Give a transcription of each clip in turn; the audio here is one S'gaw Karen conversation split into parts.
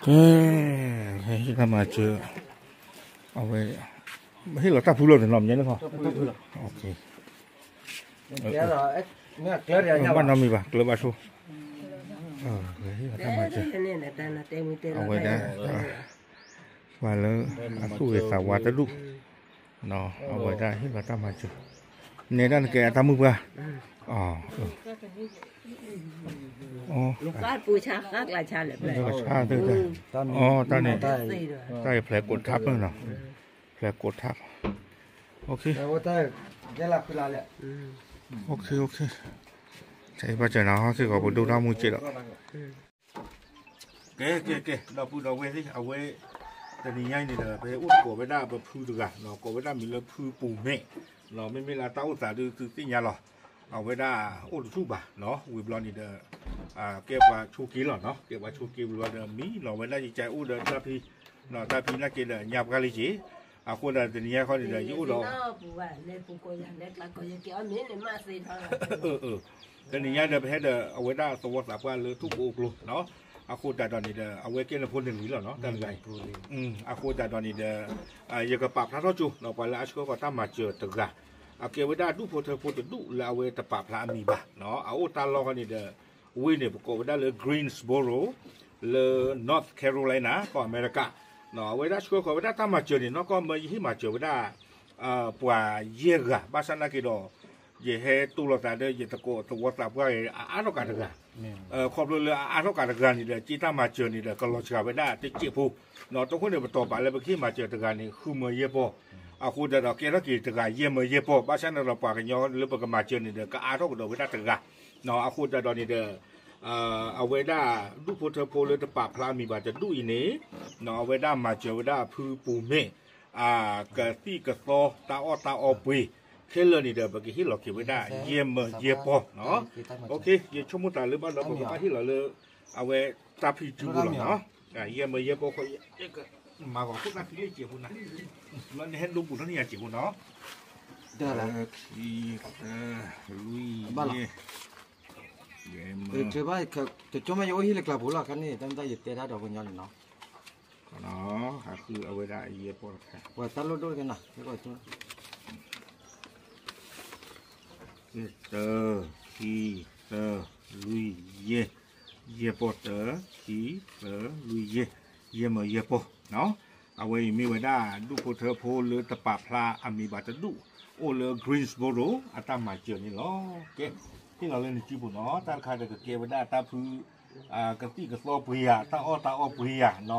ကဲ, ဟဲဟ့ၣ်တၢ်မၤစၢၤ, အဝဲ, ဟ့ၣ်လီၤတၢ်ဖုလီၤတနီၤမညါန့ၣ်ခီ, ဘၣ်နီတမံၤဘၣ် ကျၢၤဘၣ်ဆိ, ဟ့ၣ်လီၤတၢ်မၤစၢၤ, အဝဲဒၣ်, ပှၤလၢ, အသူၣ်ဂ့ၤသးဝါတဒူၣ်, အဝဲဒၣ်ဟ့ၣ်လီၤတၢ်မၤစၢၤ, နဲဒၣ်နကဲအတၢ်မုၣ်ပှၢ်, တၢ်န့ၣ်, တၢ်အံၤဖျဲးကိးထါပနီၤ, ဖျဲးကိးထါ, ဘၣ်စၢၤနီၤ ဟဲက့ၤဂီၤပဒိၣ်တၢ်မူစဲးဒီး ကဲကဲကဲ ဒီပုၢ်ဒီဝဲၢ်သ့ၣ် အဝဲ, တနံၤညါအံၤန့ၣ်ဒီး ပဟဲအိၣ်သကိးဝဲဒၣ်ပဖုတဂၤနီၤ, ကိးဝဲဒၣ်မံၤလၢဖုပူၤမဲာ်, မ့မ့ၢ်လၢတၢ်အိၣ်သးဒုးသုသ့ၣ်ညါလီၤ, အဝဲဒၣ်အိၣ်တဆူၣ်ဘၣ်နီၤ, ဝံၤဘျီန့ၣ်ဒီး, ကဲပှၤဆိးက့လီၤနီၤ, ကဲပှၤဆိးက့ဝံၤဘျီဒီးမံလီၤဝဲဒၣ်ယကအိၣ်ဒီးတၢ်ဖံ, တၢ်ဖံနာ်က့ဒီးညါပှၢ်လံက့ၤ, အဃိဒီးတနံၤညါခီန့ၣ်ဒီး ယအိၣ်ဒီး တနံၤညါဒီးပဟဲဒီးအဝဲဒၣ်သဝီသးပှၢ်လၢထူၣ်ကိအိၣ်ကျိနီၤ, အဃိသတးဒီးန့ၣ်ဒီး အဝဲကဲနဖိနလံၤလီၤနီၤ တၢ်တဂၤအံၤ, အဃိသတးဒီးန့ၣ်ဒီး, ယကပာ်ဖျါထီၣ်ကၠိနီၤ ပှၤလၢအဆှၢဃီၤတၢ်မၤစၢၤတဂၤ, အကဲဝဲဒၣ်ဒူၣ်ဖိထၢဖိတဒူၣ်လၢအဝဲတပာ်ဖျါအမံၤဘၣ်နီၤ, အအိၣ်တၢ်လီၢ်ဃီန့ၣ်ဒီး, ဝ့ၢ်န့ၣ် ပကိးဝဲဒၣ်လၢ Greensboro လၢ North Carolina ကီၢ်အမဲရကၤ, အဝဲဒၣ်ဆှၢဃီၤဝဲဒၣ်တၢ်မၤစၢၤန့ၣ် နီၢ်ကီၢ်မၢယဟ့ၣ်မၤစၢၤဝဲဒၣ် ပှၤယဲၢ်ဂၤ ဘၣ်ဆၣ်နာ်က့ဒီး, ယဟဲတိၢ်လိာ်သးဒီးယသကိးသဝီသးပှၢ်ဂ့ၤ အအါထီၣ်ကးတဂၤ, ခီဖျိလၢအအါထီၣ်ကးတဂၤန့ၣ်ဒီး က့တၢ်မၤစၢၤန့ၣ်ဒီး ကလီၤစှၤဝဲဒၣ်တစဲးဖိ, တဃိန့ၣ်ပတီၢ်ပာ်လၢပကဟ့ၣ်မၤစၢၤတဂၤန့ၣ် ဃုမၢယဲၢ်ပီၢ်, အဃိသတးဒီးကဲထီၣ်က့ၤတဂၤယဲၢ်မၢယဲၢ်ပီၢ် ဘၣ်ဆၣ်န့ၣ်ဒီးပှၤကညီလၢပကမၤစၢၤန့ၣ်ဒီး ကအါထီၣ်ကဒီးဝဲဒၣ်တဂၤ, အဃိသတးဒီးန့ၣ်ဒီး အဝဲဒၣ်ဒူၣ်ဖိထၢဖိလၢတပာ်ဖျါအမံၤဘၣ်တဒူၣ်အံၤန့ၣ်, အဝဲဒၣ်မၤစၢၤဝဲဒၣ်ဖုပူၤမဲာ်, ကသံၣ်ကသီတၢ်အီၣ်တၢ်အီပှ့ၤ, ခဲလၢာ်န့ၣ်ဒီး ပကဟ့ၣ်လီၤက့ၤဝဲဒၣ်ယဲၢ်မၢယဲၢ်ပီၢ်နီၤ, ယဆိကမိၣ်သးလၢဘၣ်ဒီးပကဘၣ်ဟ့ၣ်လီၤလၢ, အဝဲတၢ်ဖံစုပူၤလီၤနီၤ, ယဲၢ်မၢယဲၢ်ပီၢ်ခီ, မၤဂီၤခိၣ်တၢ်ဖံလၢစဲးဖိနၤ, လၢနဟဲဒိပူၤထီၣ်န့ၢ်ယၤစဲးဖိနၤ, ခံ, သၢ, လွံၢ်, ယဲၢ်, ယဲၢ်မၢ တကၠိမ့ၢ်ယအိၣ်ဟံၣ်လၢကျးဖိလီၤ ခါန့ၣ် တၢ်မတၤယတဲတၢ်ဒီးပှၤညီန့ၣ်နီၤ, ဟးဃုအဝဲဒၣ်ယဲၢ်ပီၢ်တခါ, ပှၤတၢ်လိၣ်ဒိၣ်တက့ၢ်နီၤ, တၢ, ခံ, သၢ, လွံၢ်, ယဲၢ်, ယဲၢ်ပီၢ်တၢ, ခံ, သၢ, လွံၢ်, ယဲၢ်, ယဲၢ်မၢယဲၢ်ပီၢ်နီၤ, အဝဲအံၤမ့ၢ်ဝဲဒၣ်ဒူၣ်ဖိထၢဖိလၢတပာ်ဖျါအမံၤဘၣ်တဒူၣ်, အိၣ်လၢ Greensboro အတၢ်မၤစၢၤန့ၣ်လီၤ. ကဲ, ဟ့ၣ်လီၤလၢနစုပူၤနီၤ, တၢ်တခါဒီးကကဲဝဲဒၣ်တၢ်ဖု ကသံၣ်ကသီပှ့ၤယၤ, တၢ်အီၣ်တၢ်အီပှ့ၤယၤနီၤ,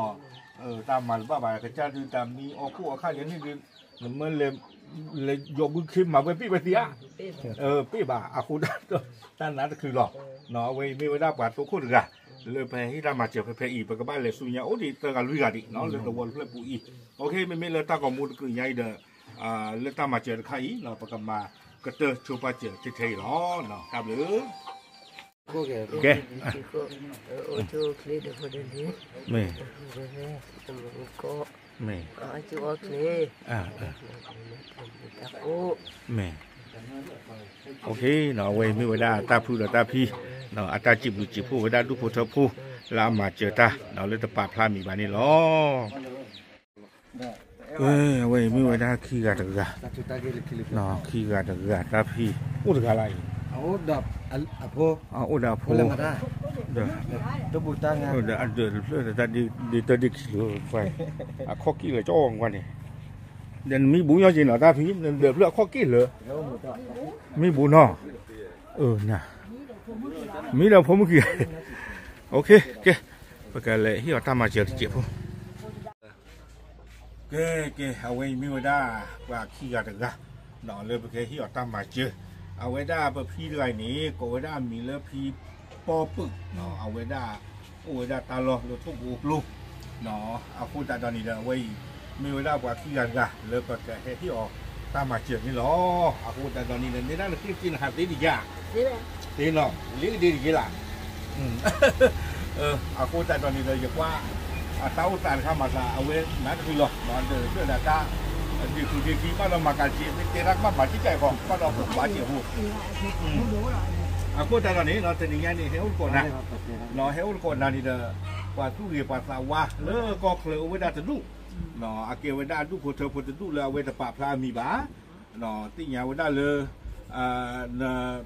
တၢ်မၤတဘၣ်ဘၣ် ကစၢ်ဒုးတၢ်မံအီၣ်ခိၣ်အခါယဲၢ်န့ၣ်ဒုး, နမ့ၢ်လဲၤ, လဲၤယီၤဘုခ့မၤဝဲပ့ၢ်ဝဲသ့ဧါ, ပ့ၢ်ဘၣ် အဃိတၢ်တနါတချုးလီၤ. အဝဲအံၤမ့ၢ်ဝဲဒၣ်ပှၤသိခိၣ်တဂၤ, လၢပဟဲဟ့ၣ်တၢ်မၤစၢၤဖဲဖဲအံၤ ပကဘၣ်လဲၤဆူညါအိၣ်ဒံးသၢဂၤလွံၢ်ဂၤဒံးနီၤ လၢသဝီတဖျၢၣ်ပူၤအံၤ, မ့မ့ၢ်လၢတၢ်ဂီၤမူတချုးညါအံၤဒီး, လၢတၢ်မၤစၢၤတခါအံၤ ပကမၤကတၢၢ်ဆိပာ်စၢၤထဲထဲအံၤလီၤ. တၢ်ဘျုး ကဲ, မ့ၢ်, မ့ၢ်, မ့ၢ်, အဝဲအံၤမ့ၢ်ဝဲဒၣ်တၢ်ဖုဒီးတၢ်ဖံ, အတၢ်စံးဘျုးစံးဖှိၣ်ဝဲဒၣ်ဒူၣ်ဖိထၢဖိ, လၢအမၤစၢၤတၢ်လၢတပာ်ဖျါမံၤဘၣ်န့ၣ်လီၤ. အဝဲအံၤမ့ၢ်ဝဲဒၣ်ခံဂၤတဂၤ, ခံဂၤတဂၤတၢ်ဖံ, အိၣ်တဂၤလၢအံၤ, အိၣ်ဒီးအဖိ, ဒီးအဒၢးတဖျၢၣ်ဒီးတၢ်ဒ့တၢ်ဒ့ခံလၢ, အခီၣ်က့ၣ်လၢကၠီဝဲန့ၣ်, ဒီးနမံဘူးညီက့ၤနီၤတၢ်ဖံ, နဒၢးတဖျၢၣ်အခီၣ်က့ၣ်လၢ, မံဘူးနီၤ, မံဒီးဖိမုၣ်ခံဂၤ, ကဲ, ပကလဲၤဟ့ၣ်အီၤတၢ်မၤစၢၤတစဲးဖိ ကဲ, ကဲ, အဝဲအံၤမ့ၢ်ဝဲဒၣ် ပှၤခံဂၤတဂၤ, လၢပကဟ့ၣ်အီၤတၢ်မၤစၢၤ, အဝဲဒၣ်ပဖံတဂၤအံၤန့ၣ် ကိးဝဲဒၣ်အမံၤလၢဖံပီၢ်ပုၢ်, အဝဲဒၣ်, အိၣ်ဝဲဒၣ်တၢ်လီၢ်လၢထိၣ်ကအိၣ်ကျိ, အဃိသတးဒီးန့ၣ်ဒီး အဝဲအံၤ, မ့ၢ်ဝဲဒၣ်ပှၤခံဂၤတဂၤ လၢပကဟဲဟ့ၣ်အီၤတၢ်မၤစၢၤန့ၣ်လီၤ. အဃိသတးဒီးန့ၣ်ဒီး နဲဒၣ်နဃ့စ့နဟးသ့ဒံးယၤ, သ့နီၤ လ့ကဒ့ဒံးယၤလၢ် အဃိသတးဒီးန့ၣ်ဒီး ယကွၢ်, အတၢ်အိၣ်သးတခါမၤသး အဝဲနးတချုးလီၤ, ဒီးတၢ်, ဒ့ၣ်ဃုာ်ဒ့ၣ်ခံ ဘၣ်ဒီးမၤကၤစ့ မ့ၢ်တဲတၢ်ကဘၣ်မၤစ့ၢ်ကီး ဘၣ်ဒီးဘၣ်စ့ၢ်ဖိ, အဃိသတးဒီးန့ၣ် တနံၤညါန့ၣ် ဟဲအိၣ်သကိးနၤ, ဟဲအိၣ်သကိးနၤန့ၣ်ဒီး ပှၤသူၣ်ဂ့ၤပှၤသးဝါလၢကီၢ်ချၢအိၣ်ဝဲဒၣ်တဒူၣ်, အကဲဝဲဒၣ်အဒူၣ်ဖိထၢဖိတဒူၣ်လၢအဝဲတပာ်ဖျါအမံၤဘၣ်, သ့ၣ်ညါဝဲဒၣ်လၢ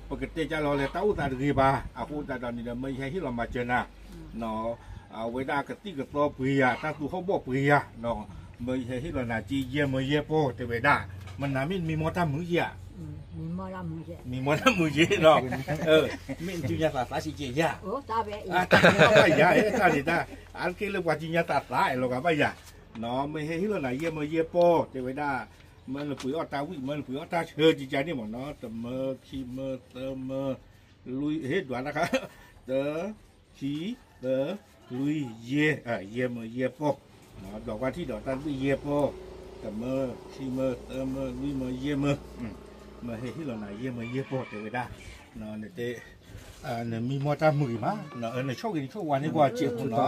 ပကတဲကၢ်လီၤလၢတၢ်အိၣ်သးတဂ့ၤဘၣ်, အဃိသတးဒီးန့ၣ်ဒီး မၢယဟဲဟ့ၣ်လီၤမၤစၢၤနၤ အဝဲဒၣ်ကသံၣ်ကသီပှ့ၤယၤ တၢ်သူဟီၣ်ဘီၣ်ပှ့ၤယၤ, မၢယဟဲဟ့ၣ်လီၤနၤက့ ယဲၢ်မၢယဲၢ်ပီၢ် တဲဝဲဒၣ်, မနၤမ့ၢ်နမံမီၢ်တၢ်မုာ်ဧါ, မံမီၢ်တၢ်မုာ်ဧါ, မ့ၢ်နစုညါသးသးစံးကဲဧါ, တၢ်န့ၣ်တၢ်ဘၣ်ယၤ တၢ်န့ၣ်တၢ် အါတက့ၢ်လၢပှၤစုညါသးသးအဲၣ်လီၤဂာ်ဘၣ်ယၤ, မၢယဟဲဟ့ၣ်လီၤနၤ ယဲၢ်မၢယဲၢ်ပီၢ် တဲဝဲဒၣ်, မၢနပှ့ၤအီၣ်တၢ်ဝံၣ် မၢနပှ့ၤအီၣ်တၢ်ဆၢကကါန့ၣ်မ့ၢ်နီၤ, တမၢ ခံမၢ သၢမၢ လွံၢ် ဟ့ၣ်ဒွးတၢ်ခါ, တၢ ခံ သၢ လွံၢ် ယဲၢ်, ယဲၢ်မၢယဲၢ်ပီၢ်, ဒွးကွၢ်ထံၣ်ဒီးတၢ်တဘ့ၣ်ယဲၢ်ပီၢ်, တမၢ ခံမၢ သၢမၢ လွံၢ်မၢ ယဲၢ်မၢ, မၢဟဲဟ့ၣ်လီၤနၤ ယဲၢ်မၢယဲၢ်ပီၢ် တဲဝဲဒၣ်, နတဲ နမံမီၢ်တၢ်မုာ်ဂ့ၤမး, နဆိၣ်ဂ့ၤနဆိၣ်ဝါန့ၢ်ပှၤစဲးဖိနီၤ,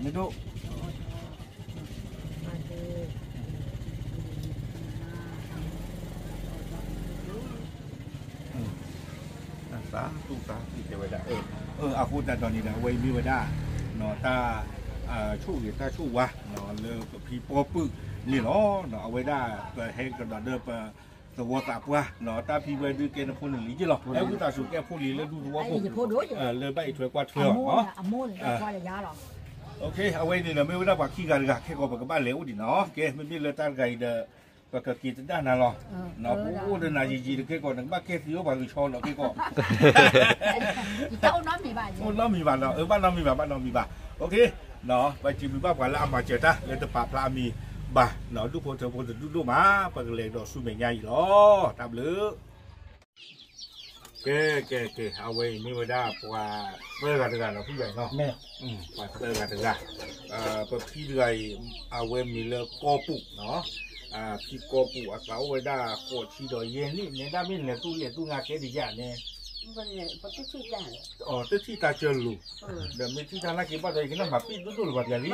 မ့ၢ်ဒိၣ် သးသူၣ်သးသံၣ်တဲဝဲဒၣ်, အဃိသတးဒီးန့ၣ်ဒီး အဝဲအံၤမ့ၢ်ဝဲဒၣ် တၢ်ဆိၣ်ဂ့ၤတၢ်ဆိၣ်ဝါ လၢပဖံပီၢ်ပုၢ်န့ၣ်လီၤ. အဝဲဒၣ်ပဟဲကဒီးဒီးပသဝီသးပှၢ် တၢ်ဖံဝဲဒုးကဲနဖိနလံၤယ့ၢ်လီၤ, ဟဲဝံသးစူၤကဲဖိလံၤလၢဒူသဝီဖိ လၢဘၣ်အံးထွဲကွၢ်ထွဲအီၤ အဝဲန့ၣ်ဒီးမ့ၢ်ဝဲဒၣ်ပှၤခံဂၤတဂၤ ခဲကီးပကဘၣ်လဲၤအိၣ်ဒံးနီၤ, ကဲ မ့မ့ၢ်လၢတၢ်တဂၤအံၤဒီး ပကက့ၤသဒၣ်နၤလီၤ. ပအိၣ်ဒီးနၤယံာ်ယံာ်တကဲကီး နကဘၣ်ကဲသံအိၣ်ပှၤကဆီလီၤကဲကီး, အိၣ်နီတမံၤဘၣ်, ဘၣ်နီတမံၤဘၣ်, ဘၣ်နီတမံၤဘၣ်. ပစံးဘျုးဘၣ်ပှၤလၢအမၤစၢၤတၢ် လၢတပာ်ဖျါအမံၤဘၣ်, ဒူၣ်ဖိထၢဖိတဒူၣ်ဒိၣ်မး ပကလဲၤဒီးဆူမဲာ်ညါအံၤလီၤ. တၢ်ဘျုး ကဲ ကဲ ကဲ အဝဲအံၤမ့ၢ်ဝဲဒၣ်ပှၤသၢဂၤတဂၤနီၤ, ဖုဂၤနီၤ, ပှၤသၢဂၤတဂၤ, ပဖံတဂၤအံၤ အဝဲမံၤလၢကီၢ်ပူၤနီၤ, ဖံကီၢ်ပူၤအသးအိၣ်ဝဲဒၣ်ဃိးဆံဒီးယဲၢ်နံၣ်, နဲဒၣ်မ့ၢ်လဲၤသူၣ်လဲၤသူၣ်ငါကဲဒံးယၤန့ၣ် တထံၣ်တၢ်စၢလိၤ, ဒီးမ့ၢ်ထံၣ်တၢ်နာ်က့ဘၣ်ဒီး ယကနၣ်မၤပ့ၣ်ဒိၣ်ဒိၣ်လၢၤဘၣ်ပျၤလံ,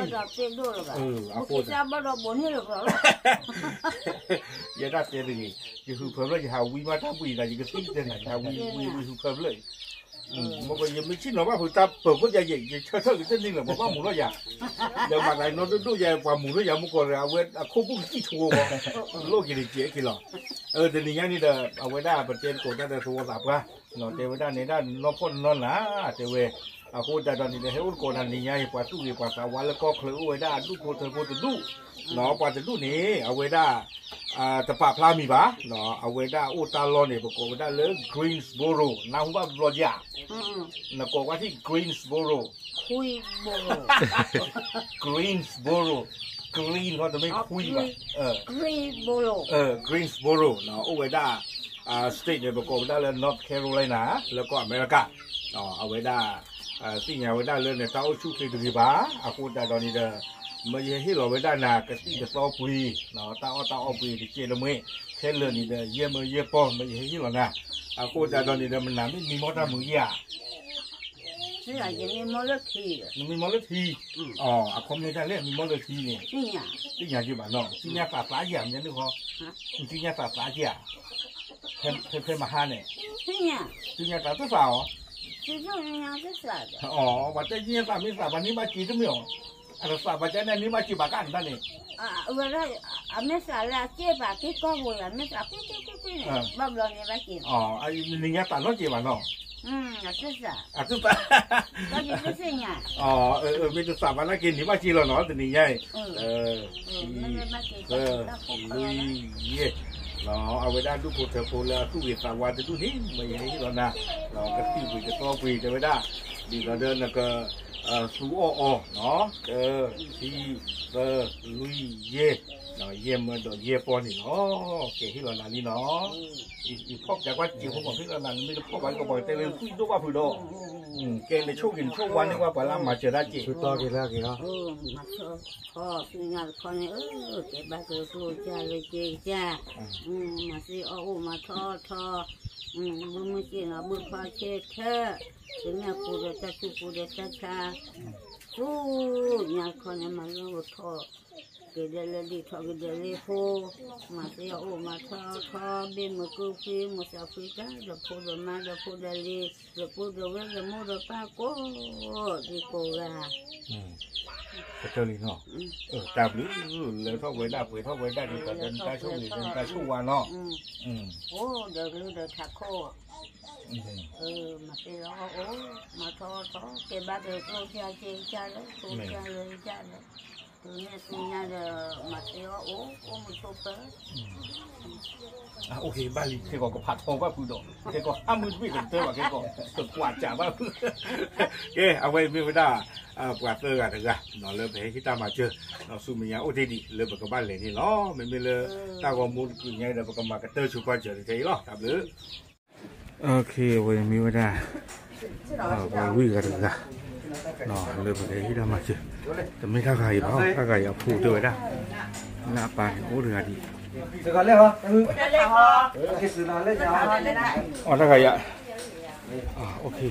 အဃိ ယဲဒၣ်တဲတဂ့ၤ, ယဟုးဖၢဖျၢၣ် ယဟးဝံမးတၢ်ဘှံးဒီး ယကသံၣ်တဲနၤ ယဟးဝံဝံဝံဟုးဖၢဖျၢၣ်အံၤ, မ့ၢ်ယမ့ၢ်ဆ့ၣ်နီၤဘၣ်ဖုးတၢ်ပၢၤခိၣ်ယၤယဲၢ် ယဆၢထၢၣ်ကတၢၢ်န့ၣ်လၢၤ ပှၤဘၣ်မူၤထီၣ်ယၤ, ယမၤသးနီၢ်ဒိၣ်ဒိၣ်ယၤ ပှၤမူၤထီၣ်ယၤမူကီၢ်ဒီး အဝဲအခိၣ်ပူၣ်ကစံၣ်ဆိဝဲ လိၣ်က့ၤတကဲးက့ၤလီၤ, တနံၤညါန့ၣ်ဒီး အဝဲဒၣ်ပတဲသကိးတၢ်ဒီးသဝီသးပှၢ် တဲဝဲဒၣ်န့ၣ်ဒၣ်နီၢ်ဖှီၣ်နီၢ်နး တဲဝဲ, အဃိသတးဒီးန့ၣ်ဒီး ဟဲအိၣ်သကိးနၤတနံၤညါအံၤ ပှၤသူၣ်ဂ့ၤပှၤသးဝါလၢကီၢ်ချၢအိၣ်ဝဲဒၣ်အဒူၣ်ဖိထၢဖိတဒူၣ်, ပှၤတဒူၣ်န့ၣ် အဝဲဒၣ် တပာ်ဖျါမံၤဘၣ်, အဝဲဒၣ်အိၣ်တၢ်လီၢ်န့ၣ် ပကိးဝဲဒၣ်လၢ Greensboro နၢ်ဟူဘၣ်ဘျီယၤ, နကိးကွၢ်ထံၣ် Greensboro, Greensboro, Green ခီတမ့ၢ်ခွံဘၣ်, Greensboro အိၣ်ဝဲဒၣ် state န့ၣ် ပကိးဝဲဒၣ်လၢ North Carolina လၢကီၢ်အမဲရကၤ, အဝဲဒၣ် သ့ၣ်ညါဝဲဒၣ်လၢနတၢ်အိၣ်ဆူၣ်ချ့တဂ့ၤဘၣ်, အဃိသတးဒီးန့ၣ်ဒီး မၢယဟဲဟ့ၣ်လီၤဝဲဒၣ်နၤ ကသံၣ်ကသီပှ့ၤ, တၢ်အီၣ်တၢ်အီပှ့ၤတကဲးတမှဲၤ, ခဲလၢာ်န့ၣ်ဒီး ယဲၢ်မၢယဲၢ်ပီၢ် မၢယဟဲဟ့ၣ်လီၤနၤ, အဃိသတးဒီးန့ၣ်ဒီး မနၤမ့ၢ်နမံမီၢ်တၢ်မုာ်ဧါ နမံမီၢ်လၢထံ, အခီပညီတၢ်လဲၣ် မံမီၢ်လၢထံန့ၣ်, သ့ၣ်ညါက့ၤဘၣ်နီၤ, သ့ၣ်ညါသးသးက့ၤဧါ မ့ၢ်န့ၣ်ခီ, နသ့ၣ်ညါသးသးက့ၤဧါ, ဖဲမဟါန့ၣ်, သ့ၣ်ညါသးတသးအီၤ, ပှၤတဲသ့ၣ်ညါသးမ့ၢ်သး ပှၤန့ၢ်ဘၣ်စ့တမ့ၢ်အီၤ, အတသးပှၤကန့ၣ်န့ၢ်ဘၣ်စ့ဘၣ်ကၣ်န့ၣ်တၢ်န့ၣ်, အဝဲဒၣ် အမ့ၢ်သးလၢအစ့ၢ်ပာ်က့ၤကီၢ်ပူၤယၤ မ့ၢ်သးကွ့ၢ်ကွ့ၢ်ကွ့ၢ်ကွ့ၢ်န့ၣ် ဘၣ်ဘျီန့ၢ်ဘၣ်စ့, နံၤညါသးနီတစဲးဘၣ်နီၤ, အသး, မ့ၢ်တသးဘၣ်နာ်က့န့ၢ်ဘၣ်စ့လီၤနီၤ တနံၤညါအံၤ, လွံၢ်, ယဲၢ်, အဝဲဒၣ်ဒူၣ်ဖိထၢဖိလၢအသူၣ်ဂ့ၤသးဝါတဒူၣ်န့ၣ် မၢယဟဲဟ့ၣ်လီၤနၤ, ကသံၣ်ပှ့ၤကသီပှ့ၤတဲဝဲဒၣ်, ဒ်သိးဒီးနက သူအီၣ်အီၤ, တၢ, ခံ, သၢ, လွံၢ်, ယဲၢ်, ယဲၢ်မၢဒီးယဲၢ်ပီၢ်န့ၣ်လီၤ, ကဲဟ့ၣ်လီၤနၤလံနီၤ, ယဖီၣ်ပၠးကွၢ်စ့ဖိမး ဟ့ၣ်လီၤနၤ နမ့ၢ်တဖီၣ်ဘၣ်ကီးပှၤတဲလၢနသွံၣ်ဒိၣ်ဘၣ်ဖုးဒီး, ကဲနဆိၣ်ဂ့ၤနဆိၣ်ဝါန့ၢ်ပှၤလၢအမၤစၢၤတၢ်စ့းဖိနီၤ, မၤထီၣ်ခီ ဆူညါတခီန့ၣ် ကဲဘၣ်ကကျိၣ်ကစၢ်လၢကဲကစၢ်, မၤသ့အီၣ်အိၣ်မၤထီၣ်ထီ, ဘုမုၢ်စ့ၣ်နီၤ ဘုဖီဆ့ထၢ, ကမျၢၢ်ပူၤဒီးတၢ်ထူပူၤဒီးတၢ်ဆါ, ဆူညါတခီန့ၣ် မၤလၢအိၣ်ထီၣ်, က့ၤဒဲးလၢဒ်ထီၣ်က့ၤဒဲးလၢဖိ, မၤသ့အီၤအိၣ်မၤထီထီ ဘ့ၣ်မုာ်ကုၢ်ဖှံ မိၢ်သးဖှံတၢ် ဒီးဖိဒီးမါဒီးဖိဒီးလံၤ ဒီးပုၢ်ဒီးဝဲၢ် ဒီးမိၢ်ဒီးပၢ်ကိးဒံကိးဂၤ ကတၢၢ်လံနီၤ, တၢ်ဘျုး လၢထီၣ်ဝဲဒၣ်ပှဲၤထီၣ်ဝဲဒၣ်ဒ်သိးဒီးနတၢ်ဆိၣ်ဂ့ၤဒီးနတၢ်ဆိၣ်ဝါနီၤ, အိၣ်ဒီးကလုၢ်ဒီးထးခိၣ်, မၤသ့အီၤအိၣ်, မၤထီထီ ကဲဘၣ်ဒီးကျိၣ်စ့က့ကစၢ်လၢ ကျိၣ်စ့လၢကစၢ်လၢ တုၤန့ၣ်ဆူညါဒီး မၤသ့အီၤအိၣ် အိၣ်မုာ်ဆိးပၢၤ ဘၣ်လံ ခဲကီးကဖးထီဘၣ်ဖုဒီး ခဲကီးအါမုၢ်တဘ့ၣ်ကတၢၢ်ဘၣ် ခဲကီး ကကွၢ်စးဘၣ်ဖု, ကဲ အဝဲအံၤမ့ၢ်ဝဲဒၣ် ပှၤသၢဂၤတဂၤ လၢပဟဲဟ့ၣ်တၢ်မၤစၢၤ ဆူမဲာ်ညါအိၣ်တ့ၢ်ဒံး လၢပကဘၣ်လဲၤန့ၣ်လီၤ. မ့မ့ၢ်လၢ တၢ်ဂီၤမူတကုာ်ညါဒီး ပကမၤကတၢၢ်ဆိပာ်စၢၤတထဲအံၤလီၤ တၢ်ဘျုး အဝဲအံၤမ့ၢ်ဝဲဒၣ် ပှၤလွံၢ်ဂၤတဂၤ လၢပကဟ့ၣ်တၢ်မၤစၢၤ, တမ့ၢ်တၢ်ဂၤအံၤဘၣ် တၢ်ဂၤအံၤအဖိတဲဝဲဒၣ်, နအပၢ်န့ၣ်အိၣ်တဂၤဒံး, အတၢ်ဂၤအံၤ, မဲာ်ဘျီၣ်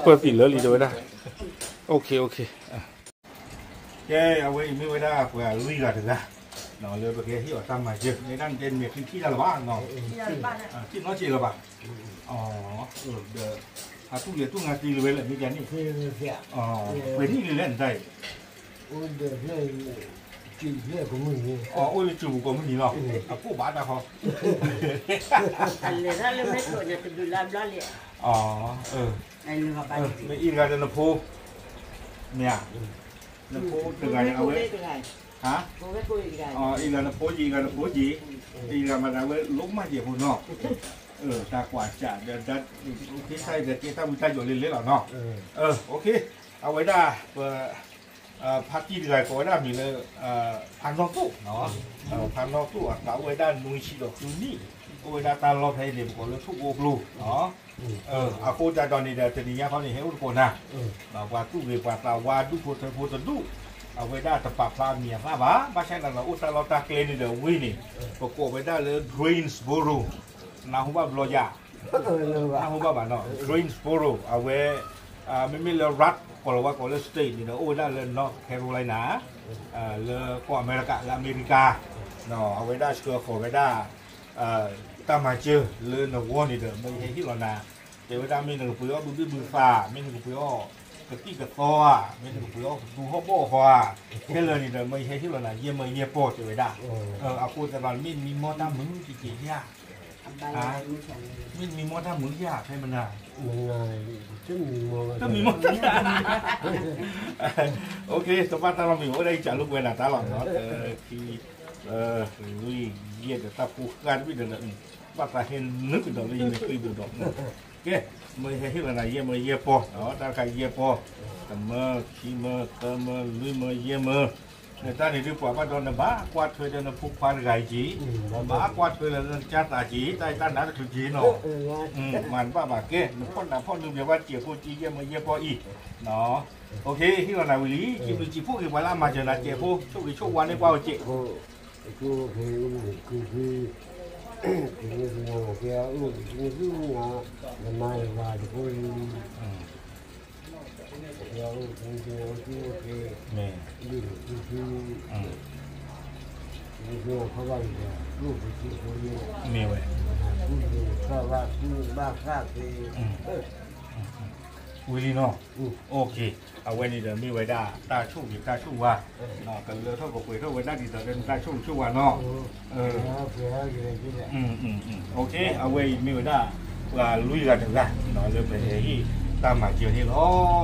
ပၢသံလၢလံတဲဝဲဒၣ်, ကဲ အဝဲအံၤမ့ၢ်ဝဲဒၣ်ပှၤလွံၢ်ဂၤတဂၤ လၢပကဟ့ၣ်အီၤတၢ်မၤစၢၤ မ့ၢ်ဒၣ်နတဲနမဲာ်ချံထံၣ်တၢ်လၢၤဘၣ်, ထံၣ်နီၢ်က့လၢၤဘၣ်, ဒီး အတူၢ်လဲၤတူၢ်ငါသံလၢၤဝဲလၢမ့ၢ်ဒ်န့ၣ်, ပှဲၤနံၣ်လံလဲၣ်နတၢ်အံၤ, အိၣ်လၢစူၤပူၤကိးမုၢ်နံၤလီၤ, အကိၣ်ဘၣ်တၢ်ခီ, လဲၤထီၣ်လၢမဲၢ်ခိၣ်န့ၣ် တဘျုးလါဘျီလံ, မ့ၢ်အံၤတဂၤဒီးနဖိ, မ့ၢ်ဧါ, နဖိတဂၤန့ၣ်အဝဲ, အံၤဂၤနဖိက့ၤ အံၤဂၤနဖိက့ၤ, အံၤဂၤမၤသးဝဲလိၣ်မးက့ၤအဖိနီၤ, တၢ်ကွၢ်စးဒီး က့ၤတၢ်ဝံတၢ်ယိးလၢလဲၤလီၤနီၤ, အဝဲဒၣ် ပ ဖါတံၢ်တဂၤကိးဝဲဒၣ်မံၤလၢ ဖါနီၢ်သိၣ်, ဖါနီၢ်သိၣ်အသးအိၣ်ဝဲဒၣ်နွံဆံဒီးဃုနံၣ်, အိၣ်ဝဲဒၣ်တၢ်လီၢ်ဖဲအံၤန့ၣ် ပကိးလၢထိၣ်ကိၣ်ကျိ, အဃိသတးဒီးန့ၣ်ဒီး တနံၤညါခီန့ၣ် ဟဲအိၣ်သကိးနၤ, ပှၤသူၣ်ဂ့ၤပှၤသးဝါဒူၣ်ဖိထၢဖိတဒူၣ်, အဝဲဒၣ်တပာ်ဖျါအမံၤအသၣ်ဘၣ်, ဘၣ်ဆၣ်သနာ်ဒီးအိၣ်တၢ်လီၢ်တၢ်ကျဲန့ၣ်ဒီးဝ့ၢ်န့ၣ်, ပကိးဝဲဒၣ်လၢ Greensboro, နၢ်ဟူဘၣ်ဘျီယၤ နၢ်ဟူဘၣ်ဘၣ်နီၤ, Greensboro အဝဲ, မ့မ့ၢ်လၢ ရၢး ကီၢ်လီၤဝါကိးလၢ state န့ၣ်ဒီး အိၣ်ဝဲဒၣ်လၢ North Carolina, လၢကီၢ်အမဲရကၤ လၢအမဲရကၤ, အဝဲဒၣ်ဆှၢဃီၤဝဲဒၣ် တၢ်မၤစၢၤလၢနဂီၢ်န့ၣ်ဒီး မ့ၢ်ယဟဲဟ့ၣ်လီၤနၤ, တဲဝဲဒၣ်မ့ၢ်နကပှ့ၤအီၣ်ဘုဘ့ၣ်ဘုသး, မ့ၢ်နကပှ့ၤအီၣ်ကသံၣ်ကသီဧါ, မ့ၢ်နကပှ့ၤအီၣ်ကသူဟီၣ်ဘီၣ်ဃီဧါ, ခဲလၢာ်န့ၣ်ဒီး မ့ၢ်ယဟဲဟ့ၣ်လီၤနၤ ယဲၢ်မၢယဲၢ်ပီၢ်တဲဝဲဒၣ်, အဃိသတးဒီး မ့ၢ်နမံမီၢ်တၢ်မုာ်ကက့ၤဧါ မ့ၢ်နမံမီၢ်တၢ်မုာ်ဧါ ဖဲမနၤ, တမံမီၢ်တၢ်, တဘၣ်တၢ်လီၤမ့ၢ်အိၣ်ဒၣ်အံၤ ကးလိာ်ကွဲနၤတၢ်လီၤနီၤ, ခံ, လွံၢ်, ယဲၢ်ဒီးတၢ်ဖိဃၢ်တဘ့ၣ်ဒီး, ဘၣ်သးဟဲနုာ်ကဒီးလၢယမဲာ်ချံပူၤဒီး, ကဲ, မ့ၢ်ဟဲဟ့ၣ်လီၤနၤ ယဲၢ်မၢယဲၢ်ပီၢ်, တၢ်တခါယဲၢ်ပီၢ်, တမၢ, ခံမၢ, သၢမၢ, လွံၢ်မၢ, ယဲၢ်မၢ, နတၢ်န့ၣ်ဒုးပှၤဘၣ်ဒီး နဘၣ်ကွၢ်ထွဲဒီးနဖိခွါတဂၤအံၤက့ၤ, နဘၣ်ကွၢ်ထွဲလၢနကစၢ်သးက့ၤ, တၢ်အံၤတၢ်နါတချုးက့ၤနီၤ, မၤတဘၣ်ဘၣ်ကဲ, နဖီၣ်နးဖီၣ်နုာ် ပှၤဘၣ်စဲးဖိက့ၤ ယဲၢ်မၢယဲၢ်ပီၢ်အံၤ, ဟ့ၣ်လီၤနၤဝံၤလံ, စံးဘျုးစံးဖှိၣ်က့ၤပှၤလၢအမၤစၢၤနၤ စဲးဖိ, ဆိၣ်ဂ့ၤဆိၣ်ဝါန့ၢ်ပှၤအိၣ်စဲး မ့ၢ်ဝဲ, ဝံၤလံနီၤ, အဝဲန့ၣ်ဒီးမ့ၢ်ဝဲဒၣ် တၢ်ဆိၣ်ဂ့ၤတၢ်ဆိၣ်ဝါ, ကလၢထီၣ်ကပှဲၤထီၣ်ဝဲဒၣ်ဒ်သိးဒီးနတၢ်ဆိၣ်ဂ့ၤဆိၣ်ဝါနီၤ, အဝဲအံၤမ့ၢ်ဝဲဒၣ် ပှၤလွံၢ်ဂၤတဂၤ လၢပဟဲဟ့ၣ်တၢ်မၤစၢၤန့ၣ်လီၤ,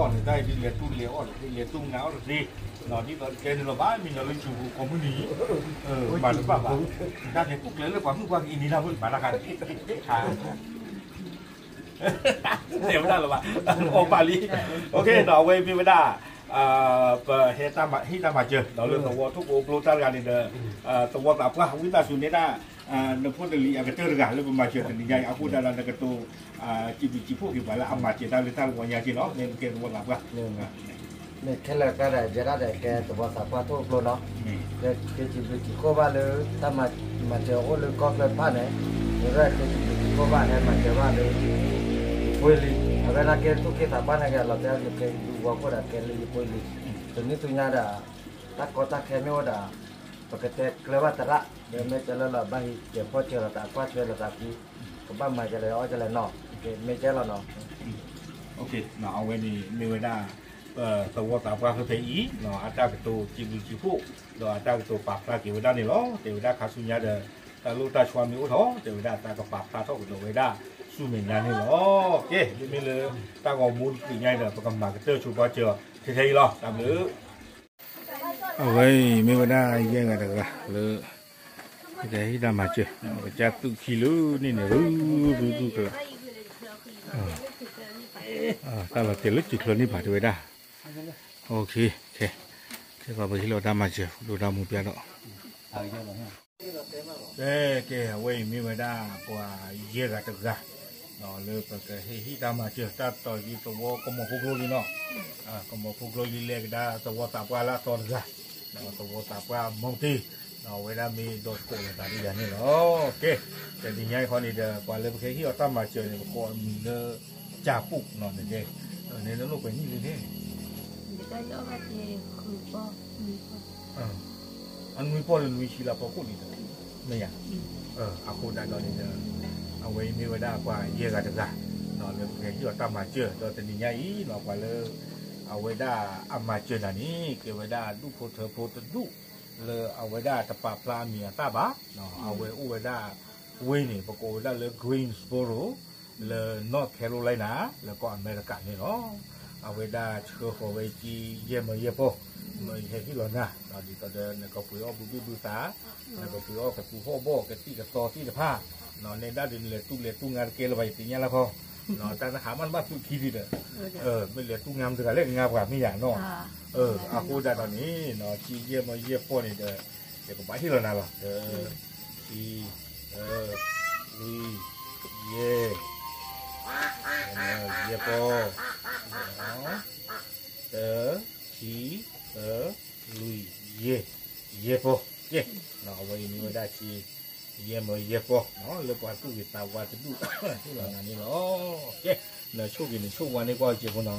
နတၢ်အံၤဒုးလဲၤတူၢ်လဲၤအီၣ်တသ့ လဲၤတူၢ်နၤအီၣ်တသ့, ဒ်သိးတဲန့ၣ်လီၤ ဘၣ်မံၤညီလၢစူၤပူၤကိးမုၢ်နံၤ, မၤတဘၣ်ဘၣ်, တၢ်န့ၣ်ကူၣ်ကျဲလၢပှၤမုၣ်ပှၤကအံၤန့ၣ် တၢ်ဖိတဘၣ်တၢ်ခါန့ၣ် တဲဝဲဒၣ်လၢၤဘၣ်, အီၣ်ဘၣ်လံ, ဒီးအဝဲမ့ၢ်ဝဲဒၣ် ပဟဲဟ့ၣ်တၢ်မၤစၢၤ ဒီးလၢသဝီထိၣ်ကိၣ်ကျိတၢ်တဂၤန့ၣ်ဒီး သဝီသးပှၢ် ဝံသးစူၤနဲဒၣ် နဖိနလံၤအကတၢၢ်တဂၤလၢပမၤစၢၤတနံၤညါအံၤ အဃိသတးဒီးနကတိၤ စံးဘျုးစံးဖှိၣ်က့ၤပှၤလၢအမၤစၢၤတၢ်လၢတၢ်လီၤညါက့ၤနီၤ မ့ၢ်နကဲသဝီသးပှၢ် မ့ၢ်ခဲလၢာ်တၢ်ဒီး ယဲဒၣ်ဒီးကဲသဝီသးပှၢ်ထိၣ်ကျိနီၤ, ကဲစံးဘျုးစံးဖှိၣ်ဘၣ်လၢ တၢ်မၤစၢၤအိၣ်လၢကီၢ်ချၢတဖၣ်န့ၣ်, ယဲဒၣ်ကဲစံးဘျုးစံးဖှိၣ်ဘၣ်ဟဲမၤစၢၤဘၣ်လၢ ပှ့ၤလံ ဝဲဒၣ်ကဲသူၣ်က့သးပှၢ်န့ၣ်က့ၤလီၤတဲလၢကဲဒူဝီခိၣ်ဒီးကဲလၢယပှ့ၤလံ, တနံၣ်သူညါဒီး တၢ်ကီတၢ်ခဲမ့ၢ်အိၣ်ဒီး ပကတဲကျၢၤဘၣ်သရၣ် ဒီးမ့ၢ်ကဲလၢလီၤဘၣ်ဟံးကဲၤဖီၣ်စၢၤလီၤသးကွၢ်ထွဲလီၤသးကွံ, ကဘၣ်မၤကလဲၤအီၣ်ကလဲၤနီၤ, မ့ၢ်ကဲလီၤနီၤ, အဝဲန့ၣ်မ့ၢ်ဝဲဒၣ် သဝီသးပှၢ်ဖဲဖဲအံၤ အတၢ်ကတိၤစံးဘျုးစံးဖှိၣ် ဒီးအတၢ်ကတိၤပာ်ဖျါက့ၤဝဲဒၣ်န့ၣ်လီၤ. တဲဝဲဒၣ်ခါဆူညါဒီး တၢ်လိၣ်တၢ်ဆှီမ့ၢ်အိၣ်ထီၣ် တဲဝဲဒၣ်သးကပာ်ဖျါထီၣ်ကဒီးဝဲဒၣ်ဆူမဲာ်ညါန့ၣ်လီၤ. ကဲ မ့မ့ၢ်လၢတၢ်ဂီၤမူတကံၢ်ညါအံၤဒီး ပကမၤကတၢၢ်ဆိပာ်စၢၤထဲထဲအံၤလီၤ. တၢ်ဘျုး အဝဲအံၤမ့ၢ်ဝဲဒၣ်ယဲၢ်ဂၤတဂၤလၢ ကဟ့ၣ်တၢ်မၤစၢၤ ကစၢ်သူၣ်ခံလၢန့ၣ်န့ၣ် ရူရူရူကလး တၢ်လီၤတဲာ်လၢစုချၢန့ၣ်ဘၣ်တဲဝဲဒၣ်, ခဲပှၤပဟ့ၣ်လီၤတၢ်မၤစၢၤ ဒိၣ်တၢ်မူပျါဒီး ကဲ ကဲ အဝဲအံၤမ့ၢ်ဝဲဒၣ်ပှၤယဲၢ်ဂၤတဂၤ လၢပကဟ့ၣ်ဟံၣ်တၢ်မၤစၢၤ တၢ်တီၤဒ်သဝီကမီၤဖိကျိလံနီၤ, ကမီၤဖိကျိလံလဲၤကဒါသဝီသးပှၢ်လၢအသီတဂၤ, သဝီသးပှၢ်မီၣ်တ့ၢ်, အဝဲဒၣ်မ့ၢ်ဒီသကိးလၢသးဒ်ယၤန့ၣ်လီၤ. ကဲ တနံၤညါအံၤခီန့ၣ်ဒီး ပှၤလၢပကဟ့ၣ်အီၤတၢ်မၤစၢၤန့ၣ် ပကိးအမံၤလၢ ကၠၢ်ပူၣ်နီၤန့ၣ်, နလိၣ်ပှဲၤနံၣ်လံန့ၣ် အနွံပီၢ်ဒီးနွံဆံလၢဖီခိၣ်လံဒီး မ့ၢ်ယၤ, အဃိသတးဒီးန့ၣ်ဒီး အဝဲအံၤမ့ၢ်ဝဲဒၣ်ပှၤယဲၢ်ဂၤတဂၤ လၢပကဟ့ၣ်အီၤတၢ်မၤစၢၤ ဒီးတနံၤညါအံၤ ပှၤလၢ အဝဲဒၣ်အမၤစၢၤနၤန့ၣ် ကဲဝဲဒၣ်ဒူၣ်ဖိထၢဖိတဒူၣ် လၢအဝဲဒၣ်တပာ်ဖျါအမံၤအသၣ်ဘၣ်, အဝဲအိၣ်ဝဲဒၣ် ဝ့ၢ်န့ၣ် ပကိးဝဲဒၣ်လၢ Greensboro လၢ North Carolina လၢကီၢ်အမဲရကၤန့ၣ်လီၤ. အဝဲဒၣ်ဆှၢဃီၤဝဲက့ၤယဲၢ်မၢယဲၢ်ပီၢ်, မၢယဟဲဟ့ၣ်လီၤနၤ ဒ်သိးဒီးနကပှ့ၤအီၣ်ဘုဘ့ၣ်ဘုသး, နကပှ့ၤအီၣ်ကသူဟီၣ်ဘီၣ်ကသံၣ်ကသီသ့ၣ်တဖၣ်, နဲဒၣ်ဒုးနလဲၤတူၢ်လဲၤတူၢ်ငါတကဲလၢၤဘၣ် ယသ့ၣ်ညါလၢခီ, တၢ်နဟးမးနဘၣ်သူၣ်ခံဒုဒီး, မ့ၢ်လဲၤတူၢ်ငါမတၤတဂၤလဲၣ် ငါပှၤမ့ၢ်ယၤနီၤ, အဃိဒၣ်ဒီးန့ၣ် က့ယဲၢ်မၢယဲၢ်ပီၢ်န့ၣ်ဒီး ယကဘၣ်ဟ့ၣ်လီၤနၤလီၤ, ခံ သၢ လွံၢ် ယဲၢ်, ယဲၢ်ပီၢ်, တၢ ခံ သၢ လွံၢ် ယဲၢ်, ယဲၢ်ပီၢ်, ကဲ, အဝဲအံၤမ့ၢ်ဝဲဒၣ်က့ ယဲၢ်မၢယဲၢ်ပီၢ် လၢပှၤသူၣ်ဂ့ၤသးဝါတဒူၣ် ဟ့ၣ်လီၤနၤန့ၣ်လီၤ, ကဲ, နဆိၣ်ဂ့ၤနဆိၣ်ဝါန့ၢ်ကွၢ်စဲးဖိနီၤ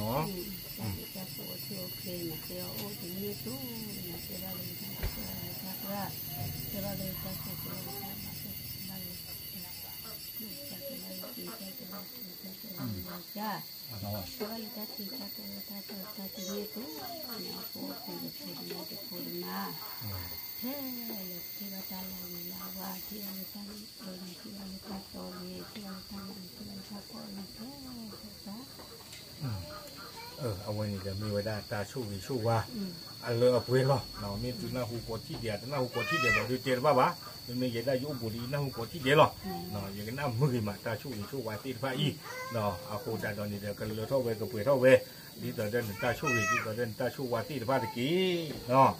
အဝဲန့ၣ်ဒီးမ့ၢ်ဝဲဒၣ်တၢ်ဆိၣ်ဂ့ၤဆိၣ်ဝါ အလၢအပှဲၤလီၤ. မ့ၢ်သုနၢ်ဟူကိးထံၣ်ဒဲး တနၢ်ဟူကိးထံၣ်ဒဲးဘၣ်ဒီးတဲတဘၣ်ဘၣ်. မ့မ့ၢ်ယဲဒၣ်ယအိၣ်ဘူးဒီးယနၢ်ဟူကိးထံၣ်ဒဲးလီၤ. ယကနၣ်မုာ်ဂ့ၤမးတၢ်ဆိၣ်ဂ့ၤဆိၣ်ဝါသ့ၣ်တဖၣ်အံၤ, အဃိသတးဒီးန့ၣ်ဒီး ကလၢထီၣ်ဝဲကပှဲၤထီၣ်ဝဲ ဒ်သိးဒီးနတၢ်ဆိၣ်ဂ့ၤ ဒ်သိးဒီးနတၢ်ဆိၣ်ဝါသ့ၣ်တဖၣ်တက့ၢ်.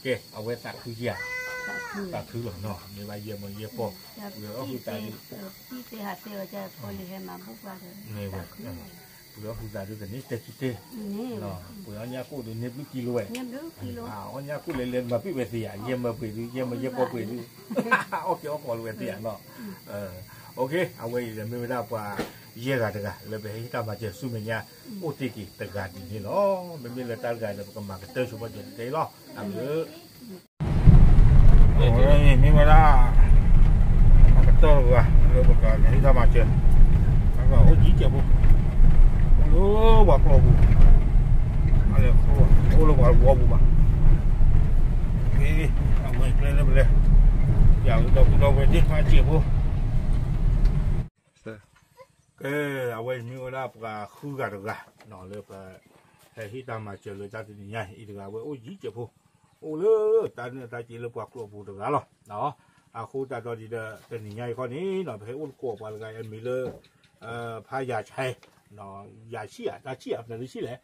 ကဲ အဝဲသးခုဧါ, သးခုလီၤနီၤ, မ့ၢ်ဘၣ်ယဲၢ်မၢယဲၢ်ပီၢ်, ပှဲၤအီၣ်ဟုသးဒု ပှဲၤအီၣ်ဟုသးဒုကန့ၢ်တဲခံတဲ, ပှဲၤအီၣ်ညၣ်ကိၣ်ဒုန့ၢ်ဘျုးကံလိဝဲ, အီၣ်ညၣ်ကိၣ်လဲၤလဲၤမၤပ့ၢ်ဝဲသ့ဧါ, ယဲၢ်မၢပှဲၤဒု ယဲၢ်မၢယဲၢ်ပီၢ်ပှဲၤဒု အီၣ်က့ၤအီၣ်ကီးလၢဝဲသ့ဧါနီၤ. အဝဲအံၤဒီးမ့ၢ်ဝဲဒၣ်ပှၤယဲၢ်ဂၤတဂၤ လၢပဟဲဟ့ၣ်တၢ်မၤစၢၤဆူမဲာ်ညါ အိၣ်တ့ၢ်က့ၤတဂၤဒ်န့ၣ်လီၤ. မ့မ့ၢ်လၢတၢ်တဂၤဒီး ပကမၤကတၢၢ်ဆိပာ်စၢၤတက့ၢ်လီၤ. အဝဲ မ့ၢ်ဝဲဒၣ် အကတၢၢ်တဂၤ လၢပကဟ့ၣ်တၢ်မၤစၢၤ အိၣ်ယံၤကဲးဖိ အိၣ်လၢပှၤကျီၢ်ပူၤ အိၣ်လၢပှၤဝီပူၤဘၣ်, အဝဲကျဲလၢပလဲၤ ယၤလၢဒီပုၢ်ဒီဝဲၢ်သ့ၣ်တဖၣ်စဲးဖိ ကဲ အဝဲမ့ၢ်ဝဲဒၣ်ပှၤဃုဂၤတဂၤ လၢပ ဟဲဟ့ၣ်တၢ်မၤစၢၤလၢတၢ်တနံၤညါအံၤတဂၤ အဝဲအိၣ်ယံၤကဲးဖိ အိၣ်လၢတၢ်နၢ်တၢ်က့လၢပှၤကျီၢ်ပူၤတဂၤလီၤ. အဃိသတးဒီးဒီး တနံၤညါအံၤခီန့ၣ် ပဟဲအိၣ်သကိးပှၤတဂၤအမံၤလၢ ဖါယၤဆဲ, ယၤဆံၣ်ဧါ တၢ်ဆံၣ်ဧါ ပနၢ်လၢဆံၣ်လဲၣ်,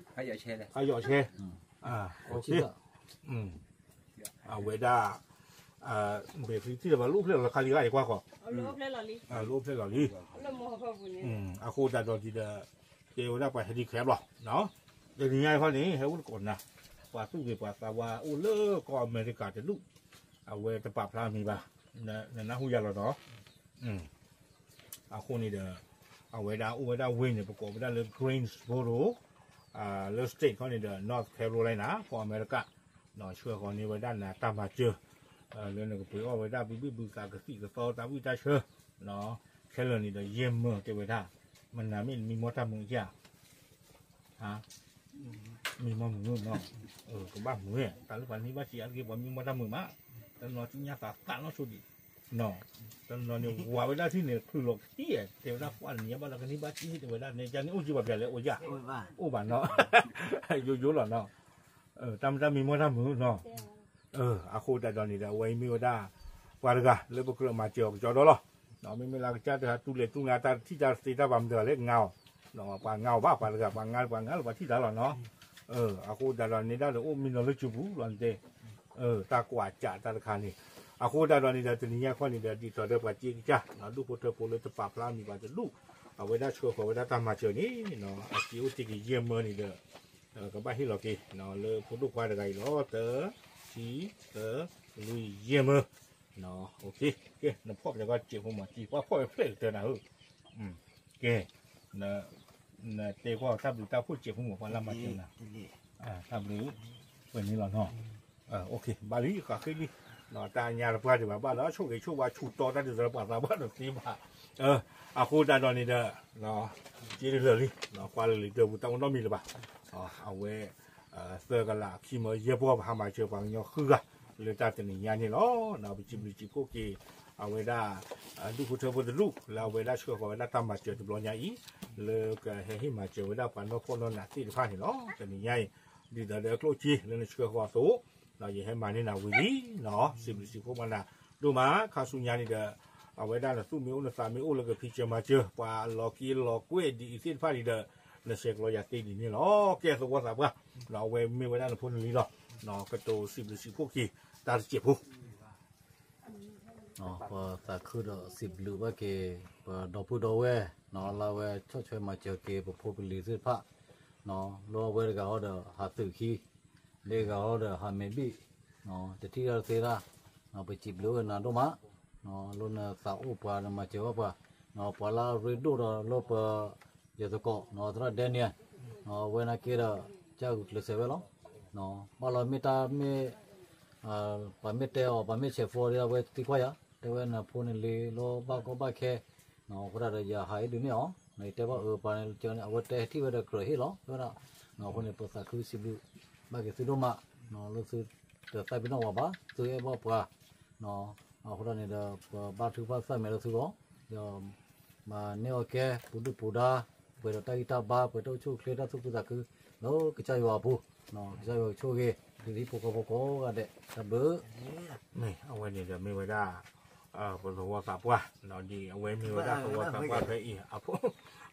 ဖါယၤဆဲ, အဝဲဒၣ် ဘဲၤဖံထံၣ်လၢၤဘၣ် လိၣ်ဖျဲၣ်လီၤလၢခါလံဂၤအံၤကွၢ်ဃီ, လိၣ်ဖျဲၣ်လီၤလံ, အဃိသတးဒီးဒီး ကဲဝဲဒၣ်ပှၤဟဲဒံးခဲဘျီ, တနံၤညါအံၤခီန့ၣ် ဟဲအိၣ်သကိးနၤ, ပှၤသူၣ်ဂ့ၤပှၤသးဝါအိၣ်လၢကီၢ်အမဲရကၤတဒူၣ်, အဝဲတပာ်ဖျါမံၤဘၣ်, နနၢ်ဟူယၤလီၤနီၤ, အဃိန့ၣ်ဒီး အဝဲဒၣ်အိၣ်ဝဲဒၣ်ဝ့ၢ်န့ၣ် ပကိးဝဲဒၣ်လၢ Greensboro လၢ state ခီန့ၣ်ဒီး North Carolina ကီၢ်အမဲရကၤ, ဆှၢဃီၤန့ၢ်ဝဲဒၣ်နၤတၢ်မၤစၢၤ လၢနကပှ့ၤအီၣ်ဝဲဒၣ် ဘုဘ့ၣ်ဘုသး ကသံၣ်ကသီ တၢ်ဝံၣ်တၢ်ဆၢ ခဲလၢာ်န့ၣ်ဒီး ယဲၢ်မၢတဲဝဲဒၣ်, မနၤမ့ၢ်နမံမီၢ်တၢ်မုာ်ဧါ မံမီၢ်မုာ်နီၤ, ကဘၣ်မုာ်, တၢ်လၢပှၤန့ၢ်ဘၣ်စံးအါတက့ၢ် ပှၤမံမီၢ်တၢ်မုာ်မး, တနီၤသ့ၣ်ညါသးသးနီၣ်ဆိဒံး, တနီၤန့ၣ် ဝးဝဲဒၣ်ထံၣ်န့ၣ် ချုးလီၤခံ, တဲဝဲဒၣ်ပှၤတနံၤညါဘၣ်ဒီးကန့ၢ်ဘၣ်စံး တဲဝဲဒၣ် နဲကန့ၣ်အိၣ်က့ၤပှၤပျဲလဲၣ်အိၣ်ယၣ်, အိၣ်ဘၣ်နီၤ, ယိယိလီၤနီၤ, တၢ်မ့ၢ်တၢ်မံမီၢ်တၢ်မုာ်နီၤ အဃိသတးဒီးန့ၣ်ဒီး အဝဲအံၤမ့ၢ်ဝဲဒၣ် ပှၤတဂၤလၢပကြၢးမၤစၢၤအီၤကစီဒီလီၤ. မ့မ့ၢ်လၢကစၢ်တဂၤတူၢ်လဲၤတူၢ်နါတၢ်တထံၣ်တၢ်တသ့တၢ်ဘၣ်မနုၤလဲၣ် ငါအီၤ, ပှၤငါအီၤဘၣ် ပှၤတဂၤ ပှၤငါလၢပှၤငါလၢပှၤထံၣ်တၢ်လီၤနီၤ. အဃိသတးဒီးန့ၣ်ဒၣ်ဒီးအိၣ်မံနီၤလၢစုပူၤလီၤန့ၣ်တဲ တၢ်ကွၢ်စးတၢ်တခါန့ၣ်, အဃိသတးဒီးန့ၣ်ဒီးတနံၤညါခီန့ၣ်ဒီး ဒ်သိးဒီးပှၤစ့ကစၢ် ဒူၣ်ဖိထၢဖိလၢတပာ်ဖျါမံၤဘၣ်တဒူၣ်, အဝဲဒၣ်ဆှၢဃီၤဝဲဒၣ်တၢ်မၤစၢၤန့ၣ် အစ့အိၣ်တ့ၢ်က့ၤယဲၢ်မၢန့ၣ်ဒီး ကဘၣ်ဟ့ၣ်လီၤက့ၤ လၢဖိဒိၣ်ခွါတဂၤအံၤလီၤ. တၢ ခံ သၢ လွံၢ် ယဲၢ်မၢ, ကဲ နဖီၣ်ပှဲၤကီၢ်စဲးဖိမး ကံပှၤဖီၣ်ဝဲဖျဲၣ်ကတၢၢ်နၤဧၢ, ကဲ နတဲကွၢ်တၢ်ဘျုးတၢ်ဖှိၣ်စဲးဖိမး ပှၤလၢမၤစၢၤနၤ, တၢ်ဘျုး ပှဲၤန့ၣ်လီၤနီၤ, ဘၣ်လံ ဃးဃ့လံ, တၢ်ညါတပှၢ်ဒံးဘၣ်ဘၣ်ဒီး ဆိၣ်ဂ့ၤဆိၣ်ဝါဆူၣ်တီတၢ်ဒ်သိးပှၤသးဘၣ်ဒီးသ့ဘၣ်, အဃိသတးဒီးန့ၣ်ဒီး က့တလၢာ်လံ, ကွၢ်လၢလံတၢ်ပူၤတၢ်အိၣ်နီတမံၤလၢၤဘၣ်, အဝဲ သၢကလးခံမၢယဲၢ်ပီၢ် ပဟါမၤစၢၤပှၤကညီဃုဂၤ လၢတၢ်တနံၤညါန့ၣ်လီၤ. ပစံးဘျုးစံးဖှိၣ်က့ၤ အဝဲဒၣ် ဒူၣ်ဖိထၢဖိတဒူၣ် လၢအဝဲဒၣ်ဆှၢဃီၤဝဲဒၣ်တၢ်မၤစၢၤတဘျီညါအံၤ လၢကဟဲဟ့ၣ်မၤစၢၤဝဲဒၣ်ပှၤနီၢ်ခိနီၢ်နးသ့ၣ်တဖၣ်န့ၣ်လီၤ. တနံၤညါအံၤ ဒ်သိးဒီးကျိၣ်စ့လၢနဆှၢဃီၤအသိး ယဟဲမၤန့ၢ်နၤဝံၤလံ, စံးဘျုးစံးဖှိၣ်ဘၣ်နၤဒိၣ်မး ခါဆူညါန့ၣ်ဒီး အဝဲဒၣ်နသူၣ်မ့ၢ်အိၣ်နသးမ့ၢ်အိၣ်လၢကဖံးစၢၤမၤစၢၤ ပှၤလီၤက့ၤလီၤကွဲဒ်အံၤသ့ၣ်တဖၣ်န့ၣ်ဒီး နဆဲးကျိးယၤသ့ဒ်န့ၣ်လီၤ. ကဲသဝီသးပှၢ် အဝဲမ့ၢ်ဝဲဒၣ်နဖိနလံၤလီၤ. ကတိၤစံးဘျုးစံးဖှိၣ်က့ၤ တၢ်တစဲးဖိ ပသးခုဒီးစံးဘျုးဘၣ်က့ၤ ပဒီပုၢ်ဒီဝဲၢ် လၢအဝဲဆီၣ်ထွဲမၤစၢၤက့ၤ ပဖိပလံၤသ့ၣ်တဖၣ် လၢအဝဲတဂၤဟီဒီးဟးသုးခံ လၢဂၤဟီဒီးဟးမဲာ်ဘံၣ် တထံၣ်တၢ်တသ့တၢ် ပစံးဘျုးအိၣ်နၤဒိၣ်မး လၢနသးအိၣ်ပှၤ နမၤစၢၤဘၣ်ပှၤ ပှၤလၢအရ့ဒိၣ်ဒီးလၢပ ယသကိး သရၣ်ဒဲနံၣ် အဝဲနာ်က့ဒီး ကစၢ်ဂုာ်ကျဲးစၢးဝဲလီၤ. ဘၣ်လီၤမ့ၢ်တၢ်မ့ၢ် ပှၤမ့ၢ်တဲအီၤ ပှၤမ့ၢ်ဆဲးဖိဒီး အဝဲသံကွၢ်ယၤ တဲဝဲနဖိနလံၤလၢဘၣ်ကီဘၣ်ခဲ အဃိဒၣ်ဒီးယဟးအံၤဒုးန့ၢ်အီၤ နတဲဘၣ်အၢပှၤန့ၣ် အဝဲတဲထံၣ်ဝဲဒီးကြၢးဟ့ၣ်လီၤ တဲဝဲဒၣ် အဃိန့ၣ် ပသးခုစံးဘျုးဘၣ်က့ၤသုဒိၣ်မး လၢသုတသးပ့ၤနီၣ်ဝဲဘၣ် သုအဲၣ်ဘၣ်ပှၤ အဃိဒၣ်န့ၣ်ဒီး ပဘါထုကဖၣ်သးမဲာ်လၢသုဂီၢ် ဒီးမၤန့ၢ်အီၣ်ကဲ ပူၤဒုၣ်ပူၤဒါ ပှဲၤဒီးတၢ်ဂံၢ်တၢ်ဘါ ပှဲၤတၢ်အိၣ်ဆူၣ်အိၣ်ချ့တၢ်သူၣ်ဖှံသးခု လၢကစၢ်ယွၤအပူၤ ကစၢ်ယွၤကဆိၣ်ဂ့ၤ ဒ်ဟံၣ်ဖိဃီဖိကိးဂၤဒဲး တၢ်ဘျုး မ့ၢ်အဝဲန့ၣ်ဒီးမ့ၢ်ဝဲဒၣ် ပသဝီသးပှၢ် ဒ်အဝဲမ့ၢ်ဝဲဒၣ်သဝီသးပှၢ်ဖဲအံၤ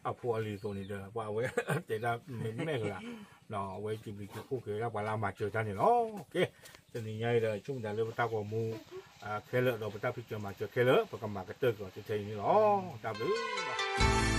အဖိအလံၤအသိးန့ၣ်ဒီး ပှၤအဝဲတဲဒၣ်မ့ၢ်မဲာ်လၢ် အဝဲစံးဘျုးစံးဖှိၣ်က့ၤဝဲဒၣ်ပှၤလၢအမၤစၢၤတၢ်န့ၣ်လီၤ. ကဲ တနံၤညါအံၤဒီး ဆိကမိၣ်တၢ်လၢပတၢ်ဂီၤမူ ခဲလၢာ်ဒီးပတၢ်ဖံးစၢၤမၤစၢၤခဲလၢာ် ပကမၤကတၢၢ်က့ၤအီၤထဲအံၤန့ၣ်လီၤ. တၢ်ဘျုးဘၣ်